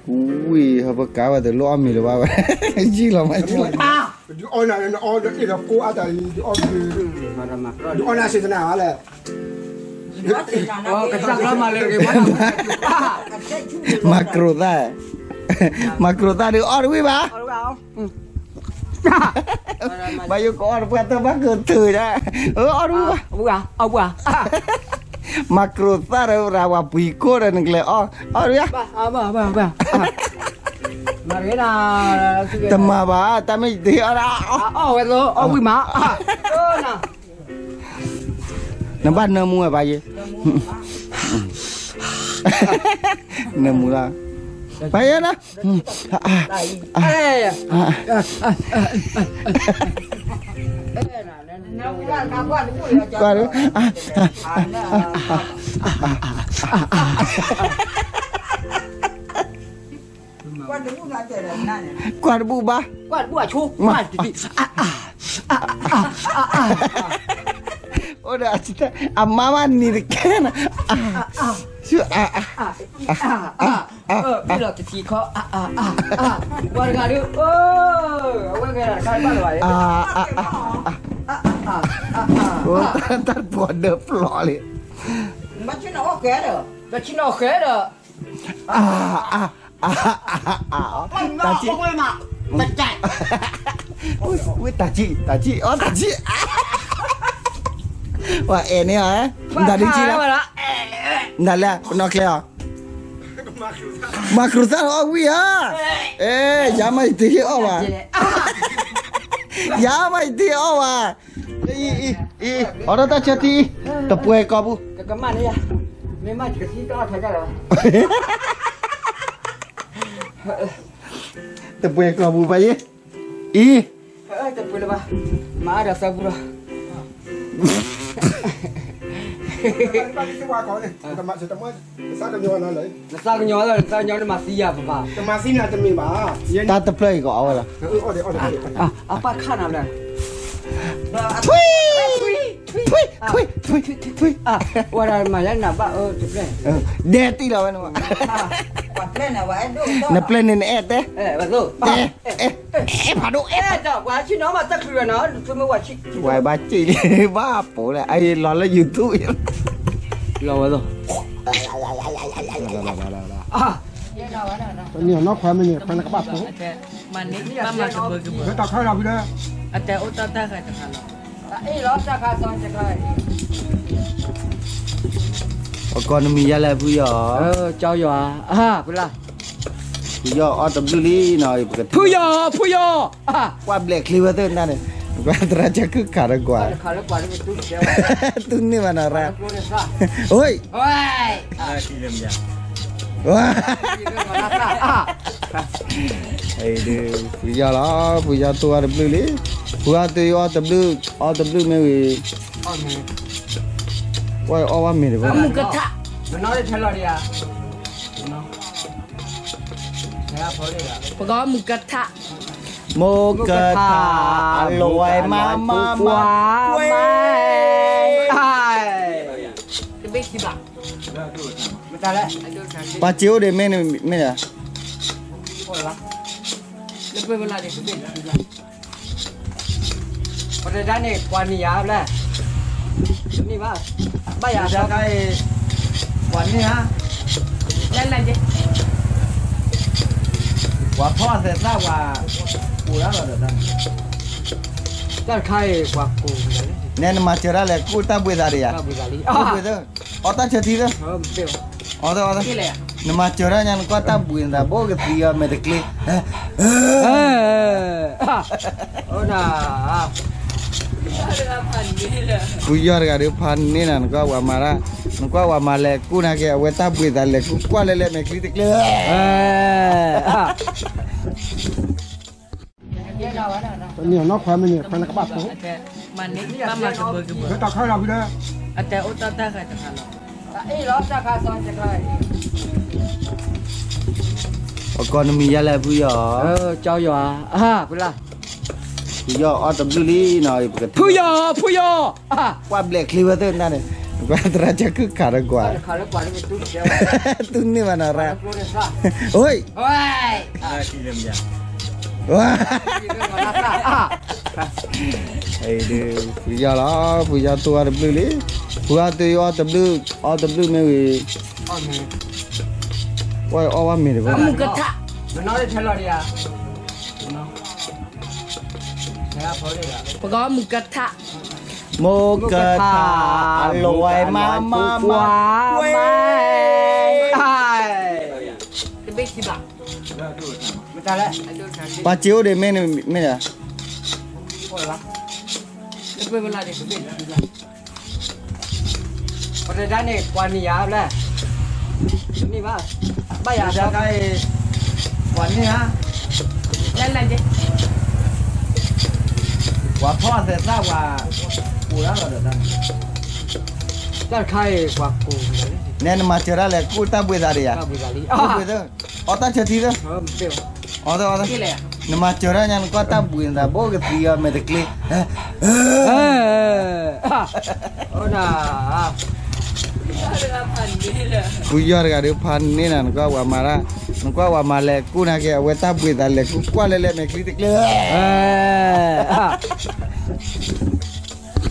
ဝံၤ ဟဲပကါဝဲတလိၣ်အီၣ်မ့ၤလၢၤဘၣ်ဝဲ, ယံာ်လီၤမး ယံာ်လီၤမး, ဒုးအီၣ်နၤ ဒုးအီၣ်နၤ ဒုးအီၣ်နၤ ဒုးအီၣ်နၤ စံသနၤဘၣ်လဲၣ်, မၤကြိးသၣ်, မၤကြိးသၣ်ဒုးအီၣ်တဝံၣ်ဘၣ်, ဘၣ်ယိၣ်ကအီၣ်တပှၢ်တၢ်ဘၣ်ကထုးဒၣ်, အီၣ်တဝံၣ်ဘၣ်, မၤကြိးသၣ်ဒီးရၤဝဲပှံၤကိၢ်ဒီးနကလဲၤအီၣ်, အီၣ်တဝံၣ်ဘၣ် တမၤဘၣ်, တၢ်မ့ၢ်တဟ့ၣ်အီၣ်ဒၣ်, အီၣ်ဝဲသိး အီၣ်ဝံၣ်မး, နဘၣ်နၢမူဝဲဘၣ်ယဲ, နၢမူလီၤ, ဘၣ်ယဲနီၤ, ကွၢ်ဒုး ကွၢ်တဘူၣ်ဘၣ်, ကွၢ်တဘူၣ်အဆိ, အိၣ်ဒီး အမါမးနံၤတကဲနီၤ, ဆူအါအါ, ဘၣ်လီၤတထံၣ်ခီ, ပှၤတဂၤဒုး, အဝဲဂၤတခါဘၣ်လီၤဘၣ်, တၢ်ပီၤဒၢပျီလံ, ဘၣ်ဆ့ၣ်နီၤအီၣ်ဃဲဒီး, ဘၣ်ဆ့ၣ်နီၤအီၣ်ဃဲဒီး, တၢ်ဆံၣ်, ဝံၣ်တၢ်ဆံၣ်, တၢ်ဆံၣ်, အီၣ်တၢ်ဆံၣ်, ပှၤအဲၣ်န့ၢ်အီၤ, မတၤဒုးဆံၣ်လီၤ, မတၤလဲၣ် ပနီၣ်ကျဲအီၤ, မၤကြိးသၣ်လီၤအီၣ်ဝံၣ်ဧါ, အဲ ယၤမးယတဟ့ၣ်အီၣ်ဘၣ်, ယၤမးယတဟ့ၣ်အီၣ်ဘၣ်, အံၤ အံၤ အံၤ အီၣ်ဒီးတၢ်ဆၢထံ, တပှဲၤကိာ်ပူၤ, တပှဲၤကိာ်ပူၤဘၣ်ယဲ, အံၤ တပှဲၤလၢၤဘၣ်, မၤအါဒီးသၢပူၤလီၤ, နသးကညီၤလီၤ နသးကညီၤန့ၣ်မၤသံယၤပပၢ်, တၢ်တဖျၢၣ်အံၤကအီၣ်ဝဲလီၤ, တၢ်တဖျၢၣ်အံၤကအီၣ်ဝဲလီၤ, အပၢ်ခၣ်နၤဘျီ, ထွံၣ် ထွံၣ် ထွံၣ် ထွံၣ် ဝဲဒၣ်မၤယါနၤဘၣ်အၢတဖျၢၣ်, ဒဲတံၢ်လီၤဝဲန့ၣ်, နပျဲၢ်န့ၣ်နအဲၣ်တဲ, တဲ အဲၣ်ဖးဒိၣ်အဲၣ်, ဝဲဘၣ်စံၣ်လံ ဘၣ်ပိာ်လၢ အအံၤလီၤလၢ YouTube လီၤဝဲလီၤ, တနီၤနီၢ်ခွါမ့ၢ်န့ၣ် ဖဲနကဘၣ်ပိာ်, အတၢ်အိၣ်တၢ်တၢ်ဃဲတခါလီၤ, ပကီၢ်နမံၤယါလဲၣ်ဖုယီၤ, ကၠီယီၤဧါ, ဖုလၢ ဖုယီၤအီၣ်တဘျုးလံနီၤ, ဖုယီၤ ဖုယီၤ, ကွၢ်ဘျဲးချ့ဝဲသ့ၣ်နၤန့ၣ်, ကွၢ်သရၣ်ကခုၣ်ခးဒီးကွၢ်, တူၢ်န့ၢ်ဘၣ်နီၤရၣ်, အိၣ် ဖုယီၤလီၤ, ဖုယီၤတူၢ်အီၣ်တဘျုးလံ, ဖုအီၣ်တအီၣ်တဘျုး, အီၣ်တဘျုးမ့ၢ်ဝံၤ, ကွၢ်အီၣ်ဝဲမ့ၢ်တဘၣ်, မုၢ်ကထါ, ပကီၢ်မုၢ်ကထါ, မုၢ်ကထါ, အလွဲမးမးမး, ကွဲး, ပှၤစ့အိၣ်ဒံးမ့ၢ်န့ၣ်, မ့ၢ်န့ၣ်, ပတဒၣ်န့ၣ် ပှၤနံၤယၤဘျဲၣ်, နံၤဘၣ်, ဘၣ်ယၤ, ပှၤနံၤဧါ, ပှၤဖီၣ်သဲးသၣ်ပှၤ, ကိၢ်ဒၣ်လီၤဒီးတၢ်န့ၣ်, တၢ်တခါအံၤပှၤကိၢ်, နဲနမၤစၢၤဒၣ်လဲာ် ကူၣ်တၢ်ဘှံးသးဒံးယၤ, ကူၣ်ဘှံးသၢ, အီၣ်တၢ်ဆၢထံသၢ, အီၣ်သၢ, နမၤစၢၤဒၣ်ညါ နကွၢ်တၢ်ဘှံးနသး ဘိကသံအီၤမဲာ်တကျ့ ဖုယီၢ်တဂၤဒုးဖးန့ၢ်နၤ နကွၢ်ဝဲမၤဒၣ်, နကွၢ်ဝဲမၤလဲၤကူၣ်နာ်က့ အဝဲတၢ်ဘှံးသးလဲၤကူၣ်ကွၢ်လဲၤလဲၤမဲာ်ချံတကျ့, တနီၤနီၢ်ခွါမ့ၢ်န့ၣ် ဖဲနကဘၣ်ပိာ်, ပကီၢ်နမံၤယါလဲၣ်ဖုယီၢ်, ကၠီယီၢ်ဧါ, ဖုလၢ ဖုယီၢ်အီၣ်တဘျုးလံနီၤ, ဖုယီၢ် ဖုယီၢ်, ကွၢ်ဘျဲးချ့ဝဲသ့ၣ်နၤန့ၣ်, ကွၢ်သရၣ်ကခုၣ်ခးဒီးကွၢ်, တူၢ်န့ၢ်ဘၣ်နီၤရၣ်, အိၣ်, ဝါ, ဖုယီၢ်လီၤ, ဖုယီၢ်တူၢ်အီၣ်တဘျုးလံ, ဖုအီၣ်တူၢ်အီၣ်တဘျုး, အီၣ်တဘျုးမ့ၢ်ဝံၤ, ဝဲအီၣ်ဝဲမ့ၤတဘျီ, မုၢ်ကထါ, ပကမုၢ်ကထါ, မုၢ်ကထါ, အလဝဲမါမါမါ, ဝဲ, တဘ့ၣ်ခံဘၣ်, ပှၤစ့အိၣ်ဒံးမ့ၢ်န့ၣ်မ့ၢ်ဒီး, ပှၤတဒၣ်န့ၣ် ပှၤန့ၢ်ယၤဘျဲၣ်, တမ့ၢ်ဘၣ်, ဘၣ်ယၤတၢ်ခါအံၤ, ပှၤန့ၢ်ဧါ, လၢလၢက့, ပှၤဖီၣ်သဲးသၣ်ပှၤ, ပူၤရၣ်လီၤဒီးတၢ်န့ၣ်, တၢ်တခါအံၤပှၤကူၣ်, နဲနမၤစၢၤတၢ်လဲၤကူၣ်တၢ်ဘှံးသးဒီးယၤ, ကူၣ်ဘှံးသးလံ, ကူၣ်ဘှံးသး, အီၣ်တၢ်ဆၢထံသၢ, အီၣ်သၢအီၣ်သၢ, နမၤစၢၤတၢ်ညါ နကွၢ်တၢ်ဘှံးနသးဘိကသံအီၤမဲာ်တကျ့, အိၣ်ဒၣ် ဖုယီၢ်တဂၤဒီးဖးန့ၢ်နၤ နကွၢ်ဝဲမၤဒၣ်, နကွၢ်ဝဲမၤလဲၤကူၣ်နာ်က့ အဝဲတၢ်ဘှံးသးလဲၤကူၣ်ကွၢ်လဲၤလဲၤမဲာ်ချံတကျ့ဧၢ,